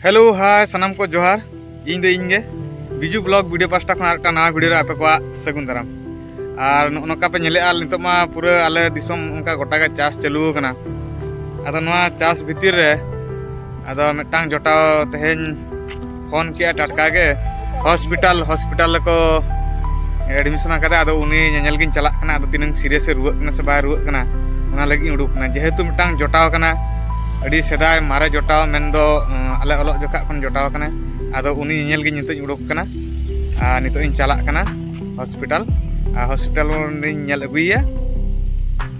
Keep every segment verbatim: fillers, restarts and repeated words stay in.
Hello, ᱦᱟᱭ, ᱥᱟᱱᱟᱢ ᱠᱚ ᱡᱚᱦᱟᱨ᱾ ᱤᱧ ᱫᱚ ᱤᱧ ᱜᱮ, ᱵᱤᱡᱩ ᱵᱞᱚᱜ ᱵᱷᱤᱰᱤᱭᱳ ᱯᱟᱥᱴᱟ ᱠᱷᱚᱱ ᱟᱨ ᱢᱤᱫᱴᱟᱝ ᱱᱟᱣᱟ ᱵᱷᱤᱰᱤᱭᱳ ᱨᱮ ᱟᱯᱮ ᱠᱚᱣᱟᱜ ᱥᱟᱹᱜᱩᱱ ᱫᱟᱨᱟᱢ᱾ ᱟᱨ ᱱᱚᱜᱼᱚ ᱱᱚᱝᱠᱟ ᱯᱮ ᱧᱮᱞᱮᱫᱼᱟ, ᱱᱤᱛᱚᱜ ᱢᱟ ᱯᱩᱨᱟᱹ ᱟᱞᱮ ᱫᱤᱥᱚᱢ ᱚᱱᱠᱟ ᱜᱚᱴᱟ ᱜᱮ ᱪᱟᱥ ᱪᱟᱹᱞᱩ ᱟᱠᱟᱱᱟ᱾ ᱟᱫᱚ ᱱᱚᱣᱟ ᱪᱟᱥ ᱵᱷᱤᱛᱤᱨ ᱨᱮ ᱟᱫᱚ ᱢᱤᱫᱴᱟᱝ ᱡᱚᱴᱟᱣ ᱛᱮᱦᱮᱧ ᱯᱷᱳᱱ ᱠᱮᱜᱼᱟ ᱴᱟᱴᱠᱟ ᱜᱮ, ᱦᱚᱥᱯᱤᱴᱟᱞ, ᱦᱚᱥᱯᱤᱴᱟᱞ ᱨᱮᱠᱚ ᱮᱰᱢᱤᱥᱚᱱ ᱟᱠᱟᱫᱮ᱾ ᱟᱫᱚ ᱩᱱᱤ ᱧᱮᱧᱮᱞ ᱜᱤᱧ ᱪᱟᱞᱟᱜ ᱠᱟᱱᱟ, ᱟᱫᱚ ᱛᱤᱱᱟᱹᱝ ᱥᱤᱨᱤᱭᱟᱥ ᱮ ᱨᱩᱣᱟᱹᱜ ᱠᱟᱱᱟ ᱥᱮ ᱵᱟᱭ ᱨᱩᱣᱟᱹᱜ ᱠᱟᱱᱟ, ᱚᱱᱟ ᱞᱟᱹᱜᱤᱫ ᱤᱧ ᱩᱰᱩᱠ ᱠᱟᱱᱟ᱾ ᱡᱮᱦᱮᱛᱩ ᱢᱤᱫᱴᱟᱝ ᱡᱚᱴᱟᱣ ᱠᱟᱱᱟ, ᱟᱹᱰᱤ ᱥᱮᱫᱟᱭ ᱢᱟᱨᱮ ᱡᱚᱴᱟᱣ, ᱢᱮᱱᱫᱚ ᱟᱞᱮ ᱚᱞᱚᱜ ᱡᱚᱠᱷᱟᱜ ᱠᱷᱚᱱ ᱡᱚᱴᱟᱣ ᱠᱟᱱᱟᱭ᱾ ᱟᱫᱚ ᱩᱱᱤ ᱧᱮᱧᱮᱞ ᱜᱤᱧ ᱱᱤᱛᱚᱜ ᱤᱧ ᱩᱰᱩᱠ ᱠᱟᱱᱟ᱾ ᱟᱨ ᱱᱤᱛᱚᱜ ᱤᱧ ᱪᱟᱞᱟᱜ ᱠᱟᱱᱟ ᱦᱚᱥᱯᱤᱴᱟᱞ᱾ ᱟᱨ ᱦᱚᱥᱯᱤᱴᱟᱞ ᱨᱤᱧ ᱧᱮᱞ ᱟᱹᱜᱩᱭᱮᱭᱟ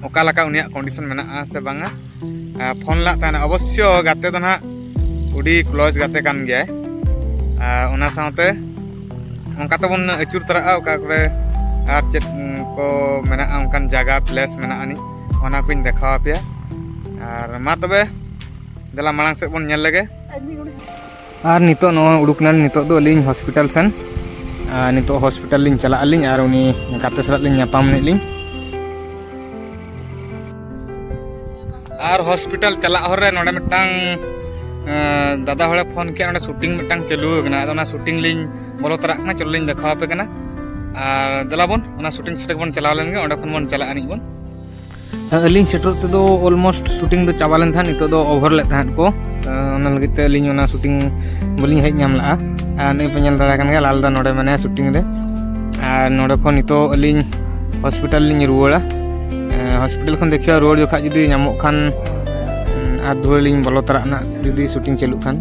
ᱚᱠᱟ ᱞᱮᱠᱟ ᱩᱱᱤᱭᱟᱜ ᱠᱚᱱᱰᱤᱥᱚᱱ ᱢᱮᱱᱟᱜᱼᱟ ᱥᱮ ᱵᱟᱝᱟ᱾ ᱟᱨ ᱯᱷᱳᱱ ᱞᱟᱜ ᱛᱟᱦᱮᱱᱟ᱾ ᱚᱵᱚᱥᱥᱚ ᱜᱟᱛᱮ ᱫᱚ ᱱᱟᱦᱟᱜ ᱟᱹᱰᱤ ᱠᱞᱳᱡᱽ ᱜᱟᱛᱮ ᱠᱟᱱ ᱜᱮᱭᱟᱭ᱾ ᱟᱨ ᱚᱱᱟ ᱥᱟᱶᱛᱮ ᱚᱱᱠᱟ ᱛᱮᱵᱚᱱ ᱟᱹᱪᱩᱨ ᱛᱟᱨᱟᱜᱼᱟ, ᱚᱠᱟ ᱠᱚᱨᱮ ᱟᱨ ᱪᱮᱫ ᱠᱚ ᱢᱮᱱᱟᱜᱼᱟ, ᱚᱱᱠᱟᱱ ᱡᱟᱭᱜᱟ, ᱯᱞᱮᱥ ᱢᱮᱱᱟᱜ ᱟᱹᱱᱤᱡ, ᱚᱱᱟ ᱠᱚᱧ ᱫᱮᱠᱷᱟᱣ ᱟᱯᱮᱭᱟ᱾ ᱟᱨ ᱢᱟ ᱛᱚᱵᱮ, ᱫᱮᱞᱟ ᱢᱟᱲᱟᱝ ᱥᱮᱫ ᱵᱚᱱ ᱧᱮᱞ ᱞᱮᱜᱮ᱾ ᱟᱨ ᱱᱤᱛᱚᱜ ᱱᱚᱜᱼᱚᱭ ᱩᱰᱩᱠ ᱱᱟᱞᱤᱧ ᱱᱤᱛᱚᱜ ᱫᱚ ᱟᱹᱞᱤᱧ ᱦᱚᱥᱯᱤᱴᱟᱞ ᱥᱮᱱ᱾ ᱟᱨ ᱱᱤᱛᱚᱜ ᱦᱚᱥᱯᱤᱴᱟᱞ ᱞᱤᱧ ᱪᱟᱞᱟᱜ ᱟᱹᱞᱤᱧ ᱟᱨ ᱩᱱᱤ ᱜᱟᱛᱮ ᱥᱟᱞᱟᱜ ᱞᱤᱧ ᱧᱟᱯᱟᱢ ᱞᱮᱫ ᱞᱤᱧ᱾ ᱟᱨ ᱦᱚᱥᱯᱤᱴᱟᱞ ᱪᱟᱞᱟᱜ ᱦᱚᱨ ᱨᱮ ᱱᱚᱰᱮ ᱢᱤᱫᱴᱟᱝ, ᱮᱸ, ᱫᱟᱫᱟ ᱦᱚᱲᱮ ᱯᱷᱳᱱ ᱠᱮᱫ, ᱱᱚᱰᱮ ᱥᱩᱴᱤᱝ ᱢᱤᱫᱴᱟᱝ ᱪᱟᱹᱞᱩ ᱟᱠᱟᱱᱟ᱾ ᱟᱫᱚ ᱚᱱᱟ ᱥᱩᱴᱤᱝ ᱞᱤᱧ ᱵᱚᱞᱚ ᱛᱚᱨᱟᱜ ᱠᱟᱱᱟ, ᱪᱚᱞᱚ ᱞᱤᱧ ᱫᱮᱠᱷᱟᱣ ᱟᱯᱮ ᱠᱟᱱᱟ᱾ ᱟᱨ ᱫᱮᱞᱟ ᱵᱚᱱ ᱚᱱᱟ ᱥᱩᱴᱤᱝ ᱥᱮᱴ ᱵᱚᱱ ᱪᱟᱞᱟᱣ ᱞᱮᱱ ᱜᱮ, ᱚᱸᱰᱮ ᱠᱷᱚᱱ ᱵᱚᱱ ᱪᱟᱞᱟᱜ ᱟᱹᱱᱤᱡ ᱵᱚᱱ᱾ ᱟᱹᱞᱤᱧ ᱥᱮᱴᱮᱨᱚᱜ ᱛᱮᱫᱚ ᱚᱞᱢᱳᱥᱴ ᱥᱩᱴᱤᱝ ᱫᱚ ᱪᱟᱵᱟ ᱞᱮᱱ ᱛᱟᱦᱮᱸᱫ, ᱱᱤᱛᱚᱜ ᱫᱚ ᱳᱵᱷᱟᱨ ᱞᱮᱫ ᱛᱟᱦᱮᱸᱫ ᱠᱚ᱾ ᱚᱱᱟ ᱞᱟᱹᱜᱤᱫ ᱛᱮ ᱟᱹᱞᱤᱧ ᱚᱱᱟ ᱥᱩᱴᱤᱝ ᱵᱟᱹᱞᱤᱧ ᱦᱮᱡ ᱧᱟᱢ ᱞᱮᱜᱼᱟ᱾ ᱟᱨ ᱱᱤᱭᱟᱹ ᱯᱮ ᱧᱮᱞ ᱫᱟᱲᱮᱭᱟᱜ ᱠᱟᱱ ᱜᱮᱭᱟ, ᱞᱟᱞ ᱫᱟ ᱱᱚᱰᱮ ᱢᱮᱱᱟᱭᱟ ᱥᱩᱴᱤᱝ ᱨᱮ᱾ ᱟᱨ ᱱᱚᱰᱮ ᱠᱷᱚᱱ ᱱᱤᱛᱚᱜ ᱟᱹᱞᱤᱧ ᱦᱚᱥᱯᱤᱴᱟᱞ ᱞᱤᱧ ᱨᱩᱣᱟᱹᱲᱟ᱾ ᱦᱚᱥᱯᱤᱴᱟᱞ ᱠᱷᱚᱱ ᱫᱮᱠᱷᱤᱣᱟ ᱨᱩᱣᱟᱹᱲ ᱡᱚᱠᱷᱟᱜ ᱡᱩᱫᱤ ᱧᱟᱢᱚᱜ ᱠᱷᱟᱱ, ᱟᱨ ᱫᱷᱩᱲᱟᱹ ᱞᱤᱧ ᱵᱚᱞᱚ ᱛᱚᱨᱟᱜ ᱱᱟᱜ, ᱡᱩᱫᱤ ᱥᱩᱴᱤᱝ ᱪᱟᱹᱞᱩᱜ ᱠᱷᱟᱱ᱾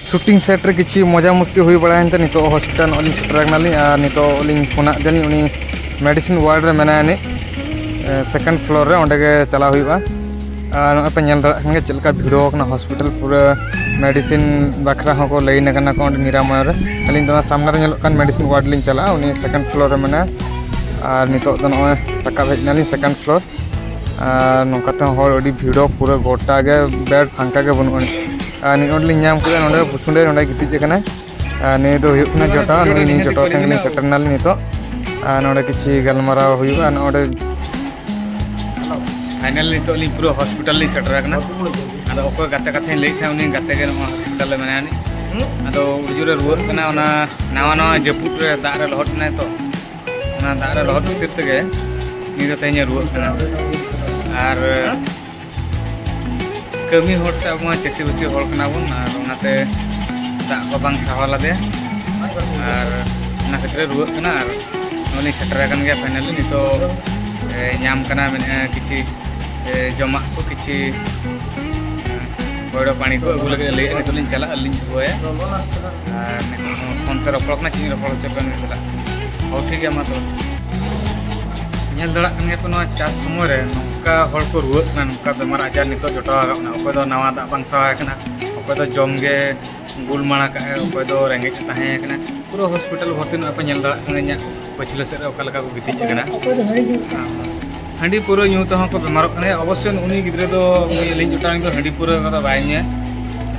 ᱥᱩᱴᱤᱝ ᱥᱮᱴ ᱨᱮ ᱠᱤᱪᱷᱩ ᱢᱚᱡᱟ ᱢᱚᱥᱛᱤ ᱦᱩᱭ ᱵᱟᱲᱟᱭᱮᱱ ᱛᱮ ᱱᱤᱛᱚᱜ ᱦᱚᱥᱯᱤᱴᱟᱞ ᱱᱚᱜᱼᱚᱭ ᱞᱤᱧ ᱥᱮᱴᱮᱨ ᱟᱠᱟᱱᱟᱞᱤᱧ᱾ ᱟᱨ ᱱᱤᱛᱚᱜ ᱞᱤᱧ ᱯᱷᱳᱱᱟᱫ ᱫᱮᱭᱟᱞᱤᱧ, ᱩᱱᱤ ᱢᱮᱰᱤᱥᱤᱱ ᱣᱟᱨᱰ ᱨᱮ ᱢᱮᱱᱟᱭᱟ ᱱᱤᱡ, ᱥᱮᱠᱮᱱᱰ ᱯᱷᱞᱳᱨ ᱨᱮ, ᱚᱸᱰᱮ ᱜᱮ ᱪᱟᱞᱟᱣ ᱦᱩᱭᱩᱜᱼᱟ᱾ ᱟᱨ ᱱᱚᱜᱼᱚᱭ ᱯᱮ ᱧᱮᱞ ᱫᱟᱲᱮᱭᱟᱜ ᱠᱟᱱ ᱜᱮᱭᱟ ᱪᱮᱫ ᱞᱮᱠᱟ ᱵᱷᱤᱲ ᱟᱠᱟᱱᱟ ᱦᱚᱥᱯᱤᱴᱟᱞ, ᱯᱩᱨᱟᱹ ᱢᱮᱰᱤᱥᱤᱱ ᱵᱟᱠᱷᱨᱟ ᱦᱚᱸᱠᱚ ᱞᱟᱭᱤᱱ ᱟᱠᱟᱱᱟ ᱠᱚ ᱚᱸᱰᱮ ᱱᱤᱨᱟᱢᱚᱭ ᱨᱮ᱾ ᱟᱹᱞᱤᱧ ᱫᱚ ᱚᱱᱟ ᱥᱟᱢᱱᱟ ᱨᱮ ᱧᱮᱞᱚᱜ ᱠᱟᱱ ᱢᱮᱰᱤᱥᱤᱱ ᱣᱟᱨᱰ ᱞᱤᱧ ᱪᱟᱞᱟᱜᱼᱟ, ᱩᱱᱤ ᱥᱮᱠᱮᱱᱰ ᱯᱷᱞᱳᱨ ᱨᱮ ᱢᱮᱱᱟᱭᱟ᱾ ᱟᱨ ᱱᱤᱛᱚᱜ ᱫᱚ ᱱᱚᱜᱼᱚᱭ ᱨᱟᱠᱟᱵ ᱦᱮᱡ ᱮᱱᱟᱞᱤᱧ ᱥᱮᱠᱮᱱᱰ ᱯᱷᱞᱳᱨ᱾ ᱟᱨ ᱱᱚᱝᱠᱟ ᱛᱮᱦᱚᱸ ᱦᱚᱲ ᱟᱹᱰᱤ ᱵᱷᱤᱲ, ᱯᱩᱨᱟᱹ ᱜᱚᱴᱟ ᱜᱮ ᱵᱮᱰ ᱯᱷᱟᱸᱠᱟ ᱜᱮ ᱵᱟᱹᱱᱩᱜ ᱟᱹᱱᱤᱡ᱾ ᱟᱨ ᱱᱤᱭᱟᱹ ᱱᱚᱰᱮ ᱞᱤᱧ ᱧᱟᱢ ᱠᱮᱫᱟ, ᱱᱚᱰᱮ ᱵᱩᱥᱩᱱᱰᱮ ᱱᱚᱰᱮ ᱜᱤᱛᱤᱡ ᱟᱠᱟᱱᱟᱭ᱾ ᱟᱨ ᱱᱤᱭᱟᱹ ᱫᱚ ᱦᱩᱭᱩᱜ ᱠᱟᱱᱟ ᱡᱚᱴᱟᱣ, ᱱᱩᱭ ᱱᱤᱭᱟᱹ ᱡᱚᱴᱟᱣ ᱴᱷᱮᱱ ᱜᱮᱞᱤᱧ ᱥᱮᱴᱮᱨ ᱮᱱᱟᱞᱤᱧ ᱱᱤᱛᱚᱜ᱾ ᱟᱨ ᱱᱚᱰᱮ ᱠᱤᱪᱷᱩ ᱜᱟᱞᱢᱟᱨᱟᱣ ᱦᱩᱭᱩᱜᱼᱟ, ᱱᱚᱰᱮ ᱯᱷᱟᱭᱱᱟᱞ ᱱᱤᱛᱚᱜ ᱞᱤᱧ ᱯᱩᱨᱟᱹ ᱦᱚᱥᱯᱤᱴᱟᱞ ᱞᱤᱧ ᱥᱮᱴᱮᱨ ᱟᱠᱟᱱᱟ᱾ ᱟᱫᱚ ᱚᱠᱚᱭ ᱜᱟᱛᱮ ᱠᱟᱛᱷᱟᱧ ᱞᱟᱹᱭᱮᱫ ᱛᱟᱦᱮᱸᱫ, ᱩᱱᱤ ᱜᱟᱛᱮ ᱜᱮ ᱱᱚᱣᱟ ᱦᱚᱥᱯᱤᱴᱟᱞ ᱨᱮ ᱢᱮᱱᱟᱭᱟ᱾ ᱟᱫᱚ ᱟᱹᱰᱤ ᱡᱳᱨᱮ ᱨᱩᱣᱟᱹᱜ ᱠᱟᱱᱟ, ᱚᱱᱟ ᱱᱟᱣᱟ ᱱᱟᱣᱟ ᱡᱟᱹᱯᱩᱫ ᱨᱮ ᱫᱟᱜ ᱨᱮ ᱞᱚᱦᱚᱫ ᱮᱱᱟᱭ ᱛᱚ, ᱚᱱᱟ ᱫᱟᱜ ᱨᱮ ᱞᱚᱦᱚᱫ ᱠᱷᱟᱹᱛᱤᱨ ᱛᱮᱜᱮ ᱱᱤᱛ ᱫᱚ ᱛᱮᱦᱮᱧ ᱮ ᱨᱩᱣᱟᱹᱜ ᱠᱟᱱᱟ᱾ ᱟᱨ ᱠᱟᱹᱢᱤ ᱦᱚᱲ ᱥᱮ ᱟᱵᱚ ᱢᱟ ᱪᱟᱹᱥᱤᱵᱟᱹᱥᱤ ᱦᱚᱲ ᱠᱟᱱᱟ ᱵᱚᱱ, ᱟᱨ ᱚᱱᱟᱛᱮ ᱫᱟᱜ ᱠᱚ ᱵᱟᱝ ᱥᱟᱦᱟᱣ ᱞᱮᱫᱮᱭᱟ, ᱟᱨ ᱚᱱᱟ ᱠᱷᱟᱹᱛᱤᱨ ᱨᱩᱣᱟᱹᱜ ᱠᱟᱱᱟ᱾ ᱟᱨ ᱱᱚᱜᱼᱚᱭ ᱞᱤᱧ ᱥᱮᱴᱮᱨ ᱟᱠᱟᱱ ᱜᱮᱭᱟ ᱯᱷᱟᱭᱱᱟᱞᱤ᱾ ᱱᱤᱛᱚᱜ ᱮ, ᱧᱟᱢ ᱠᱟᱱᱟ, ᱢᱮᱱᱮᱫᱼᱟ ᱠᱤᱪᱷᱤ ᱮ, ᱡᱚᱢᱟᱜ ᱠᱚ, ᱠᱤᱪᱷᱤ ᱮ, ᱵᱚᱭᱲᱚ ᱯᱟᱹᱱᱤ ᱠᱚ ᱟᱹᱜᱩ ᱞᱟᱹᱜᱤᱫ ᱮ ᱞᱟᱹᱭᱮᱫᱼᱟ᱾ ᱱᱤᱛᱚᱜ ᱞᱤᱧ ᱪᱟᱞᱟᱜᱼᱟ, ᱟᱹᱞᱤᱧ ᱟᱹᱜᱩᱣᱟᱭᱟ᱾ ᱟᱨ ᱱᱤᱛᱚᱜ ᱦᱚᱸ ᱯᱷᱳᱱ ᱛᱮ ᱨᱚᱯᱚᱲ ᱠᱟᱱᱟ, ᱪᱮᱫ ᱤᱧ ᱨᱚᱯᱚᱲ ᱦᱚᱪᱚ ᱯᱮᱭᱟ ᱩᱱᱤ ᱥᱟᱞᱟᱜ᱾ ᱦᱚᱸ, ᱴᱷᱤᱠ ᱜᱮᱭᱟ, ᱢᱟ ᱛᱚᱵᱮ᱾ ᱧᱮᱞ ᱫᱟᱲᱮᱭᱟᱜ ᱠᱟᱱ ᱜᱮᱭᱟ ᱯᱮ, ᱱᱚᱣᱟ ᱪᱟᱥ ᱥᱚᱢᱚᱭ ᱨᱮ ᱱᱚᱝᱠᱟ ᱦᱚᱲ ᱠᱚ ᱨᱩᱣᱟᱹᱜ ᱠᱟᱱᱟ, ᱱᱚᱝᱠᱟ ᱵᱮᱢᱟᱨ ᱟᱡᱟᱨ ᱱᱤᱛᱚᱜ ᱡᱚᱴᱟᱣ ᱟᱠᱟᱫ ᱵᱚᱱᱟ᱾ ᱚᱠᱚᱭ ᱫᱚ ᱱᱟᱣᱟ ᱫᱟᱜ ᱵᱟᱝ ᱥᱟᱦᱟᱣ ᱟᱠᱟᱱᱟ, ᱚᱠᱚᱭ ᱫᱚ ᱡᱚᱢ ᱜᱮ ᱜᱩᱞᱢᱟᱲᱟ ᱠᱟᱜᱼᱟᱭ, ᱚᱠᱚᱭ ᱫᱚ ᱨᱮᱸᱜᱮᱡ ᱛᱮ ᱛᱟᱦᱮᱸ ᱠᱟᱱᱟ᱾ ᱯᱩᱨᱟᱹ ᱦᱚᱥᱯᱤᱴᱟᱞ ᱵᱷᱚᱨᱛᱤ ᱱᱚᱜᱼᱚᱭ ᱯᱮ ᱧᱮᱞ ᱫᱟᱲᱮᱭᱟᱜ ᱠᱟᱱᱟ ᱤᱧᱟᱹᱜ ᱯᱟᱹᱪᱷᱞᱟᱹ ᱥᱮᱫ ᱨᱮ ᱚᱠᱟ ᱞᱮᱠᱟ ᱠᱚ ᱜᱤᱛᱤᱡ ᱟᱠᱟᱱᱟ᱾ ᱚᱠᱚᱭ ᱫᱚ ᱦᱟᱺᱰᱤ ᱧᱩ᱾ ᱦᱟᱺᱰᱤ ᱯᱟᱹᱣᱨᱟᱹ ᱧᱩ ᱛᱮᱦᱚᱸ ᱠᱚ ᱵᱮᱢᱟᱨᱚᱜ ᱠᱟᱱᱟ᱾ ᱚᱵᱚᱥᱥᱳᱭ ᱩᱱᱤ ᱜᱤᱫᱽᱨᱟᱹ ᱫᱚ, ᱩᱱᱤ ᱟᱹᱞᱤᱧ ᱡᱚᱴᱟᱣ ᱫᱚ ᱦᱟᱺᱰᱤ ᱯᱟᱹᱣᱨᱟᱹ ᱠᱚᱫᱚ ᱵᱟᱭ ᱧᱩᱭᱟ,